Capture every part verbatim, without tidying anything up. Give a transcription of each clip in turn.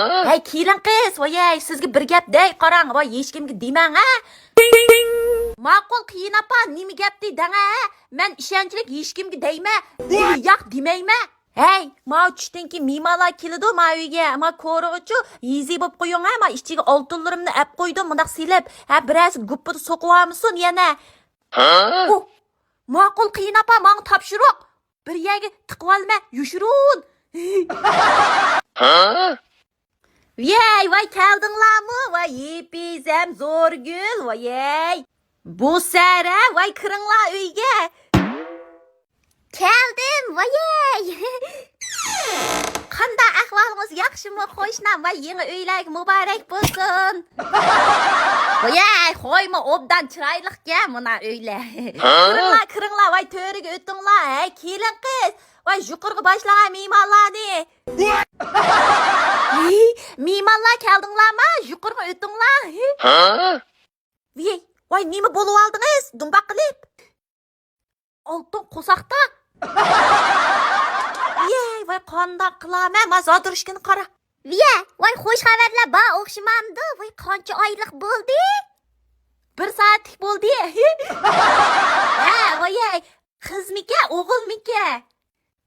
ھەي، كېلىن قىز، ۋايەي، سىزگە بىر گەپ دەي، قاراڭ، ۋاي، ھېچكىمگە دېمەڭ، ھە؟ ماقۇل، قېيىن ئاپا، نېمە گەپتى دەڭە، ھە؟ مەن ئىشەنچلىك ھېچكىمگە دەيمەن. ياق، دېمەيمەن. ھەي، ماۋۇ چۈشتىن كېيىن مېھمانلار كېلىدۇ، ما ئۆيگە، ما كورىغىچۇ، يېزى بولۇپ قويۇڭ، ھە، ما ئىچىگە ئالتۇنلىرىمنى ئەپ قويدۇم، مۇنداق سېلىپ، ھە، بىرەرسى گۇپپىدە سوقۇۋالمىسۇن يەنە. ھە؟ ئۇھ، ماقۇل، قېيىن ئاپا، ماڭا تاپشۇرۇق. بىر يەرگە تىقىۋالما، يوشۇرۇن. ھە؟ ۋىيەي، ۋاي، كەلدىڭلارمۇ؟ ۋاي، يىپىزەم، زورگۈل، ۋايەي. بۇسەرە، ۋاي، كىرىڭلار ئۆيگە. كەلدىم، ۋايەي. قانداق ئەھۋالىڭىز، ياخشىمۇ، قوشنام؟ ۋاي، يېڭى ئۆيلەرگە مۇبارەك بولسۇن. ۋايەي، خويمۇ ئوبدان چىرايلىقكەن مۇنا ئۆيلەر. ھە؟ كىرىڭلار، كىرىڭلار، ۋاي، تۆرىگە ئۆتۈڭلار. ھەي، كېلىن قىز، ۋاي، يۇقىرىغا باشلاڭ مېھمانلارنى. ھېي، مېھمانلار كەلدىڭلارما؟ يۇقىرىغا ئۆتۈڭلار. ھە؟ ۋىي، ۋاي، نېمە بولۇۋالدىڭىز؟ دۇمباق قىلىپ. ئالتۇن قورساقتا. ۋىيەي، ۋاي، قانداق قىلامەن؟ ما زادۇرۇشكىنى قارا. ۋىيە، ۋاي، خوش خەۋەرلەر بار ئوخشىمامدۇ؟ ۋاي، قانچە ئايلىق بولدى؟ بىر سائەتلىك بولدى. ھە، ۋايەي، قىزمىكە، ئوغۇلمىكە؟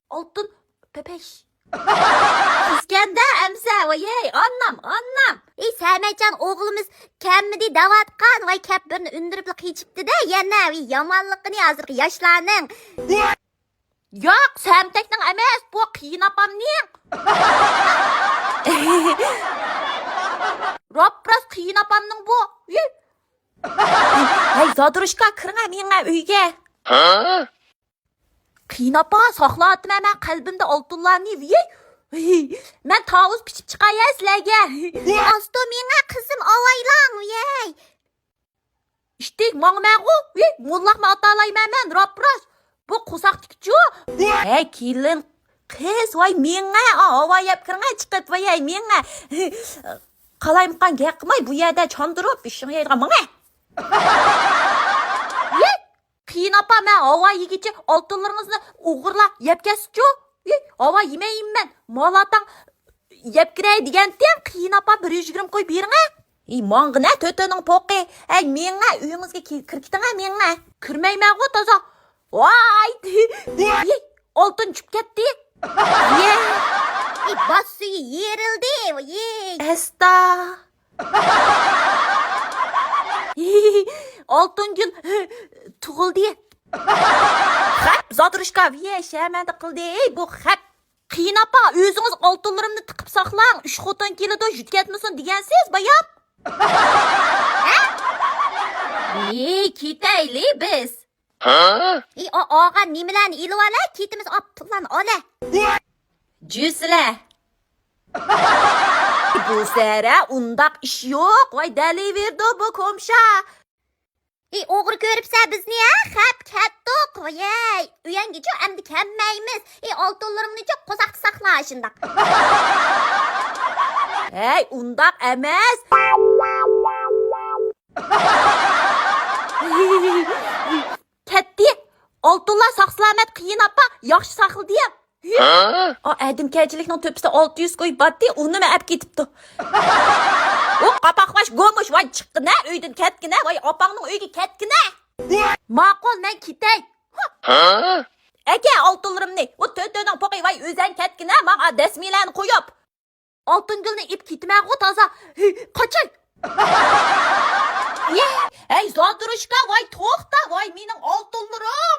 ئالتۇن پەپەش. قىزكەندە ئەمسە، ۋايەي، ئانام، ئانام. ئى، سەمەتجان ئوغلىمىز كەممىدى دەۋاتقان، ۋاي، كەپ بىرنى ئۈندۈرۈپلا قېچىپتىدە، يەنە، ۋى، يامانلىقىنى ھازىرقى ياشلارنىڭ. ياق، سەمتەكنىڭ ئەمەس، بۇ قېيىن ئاپامنىڭ. راپ-راست قېيىن ئاپامنىڭ بۇ. ھى. ھەي، زادۇرۇشكا، كىرىڭە مېڭە ئۆيگە. ھە؟ قېيىن ئاپا، ساقلاۋاتىمەن مەن قەلبىمدە ئالتۇنلارنى. ۋىي. ۋىي. مەن تاۋۇز پىچىپ چىقاي ھە سىلەرگە. ئاستو مېڭە قىزىم، ئاۋايلاڭ، ۋىي. ئىشتىك ماڭىمەنغۇ، ۋىي، موللاقمۇ ئاتالايمەن مەن، راپ-راست. بۇ قورساقتىكىچۇ. ھەي، كېلىن قىز، ۋاي، مېڭە، ئا، ھاۋا يەپ كىرىڭە، چىقىپ، ۋاي، ھەي، مېڭە. قالايمىقان گەپ قىلماي، بۇ يەردە چاندۇرۇپ، ئىشىڭ يەيدىغان ماڭە. ۋىي، قېيىن ئاپا، مەن ھاۋا يېگۈچى ئالتۇنلىرىڭىزنى ئوغرىلاپ يەپ كەتسىچۇ. ھاۋا يېمەيمەن. مالاتاڭ يەپ كىرەي دېگەنتىم، قېيىن ئاپا، بىر يۈز يىگىرمە قوي بېرىڭە. ئى، ماڭغىنە تۆتۆنىڭ پوقى. ئەي، مېڭە، ئۆيىڭىزگە كىر-، كىركىتىڭە، مېڭە. كىرمەيمەنغۇ تازا. ۋاي! ئالتۇن چۈشۈپ كەتتى. يە. ئى، باش سۈيى يېرىلدى. يە. ئەستا. ئالتۇنگۈل تۇغۇلدى. خەپ، زادۇرۇشكا، ۋىيە، شەمەندە قىلدى. ئەي، بۇ خەپ. قېيىن ئاپا، ئۆزىڭىز ئالتۇنلىرىمنى تىقىپ ساقلاڭ. ئۈچ خوتۇن كېلىدۇ، يۈت كەتمىسۇن دېگەنسىز، بايام. ھە؟ ئى، كېتەيلى بىز. ھە؟ ئى، ئا-، ئاغا، نېمىلەرنى ئېلىۋالە، كېتىمىز، ئاپتۇللان، ئالە. جۈسلە. بۇ سەرە ئۇنداق ئىش يوق، ۋاي، دەلىۋېرىدۇ بۇ كومشا. ئى، ئوغرى كۆرۈپسە بىزنى، ھە؟ خەپ كەتتۇق، ۋايەي. ئۆيەڭگىچۇ ئەمدى كەلمەيمىز. ئى، ئالتۇنلىرىمنىچۇ قورساقتا ساقلا، شۇنداق. ھەي، ئۇنداق ئەمەس. كەتتى. ئالتۇنلار ساق-سالامەت، قېيىن ئاپا، ياخشى ساقلىدى. ھە؟ ئا، ئادەم كەلچىلىكنىڭ تۆپىسىدە ئالتە يۈز كوي باتتى، ئۇنىمۇ ئەپ كېتىپتۇ. ئۇ قاپاقباش گومۇش، ۋاي، چىققىنە، ئۆيدىن كەتكىنە، ۋاي، ئاپاڭنىڭ ئۆيىگە كەتكىنە. ماقۇل، مەن كېتەي. ھە؟ ئەكە ئالتۇنلىرىمنى، ئۇ تۆتۆنىڭ پوقى، ۋاي، ئۆزەڭ كەتكىنە، ماڭا دەسمىلەرنى قويۇپ. ئالتۇنگۈلنى ئېلىپ كېتىمەنغۇ تازا. ھى، قاچاي. يە، ھەي، زادۇرۇشكا، ۋاي، توختا، ۋاي، مېنىڭ ئالتۇنلىرىم.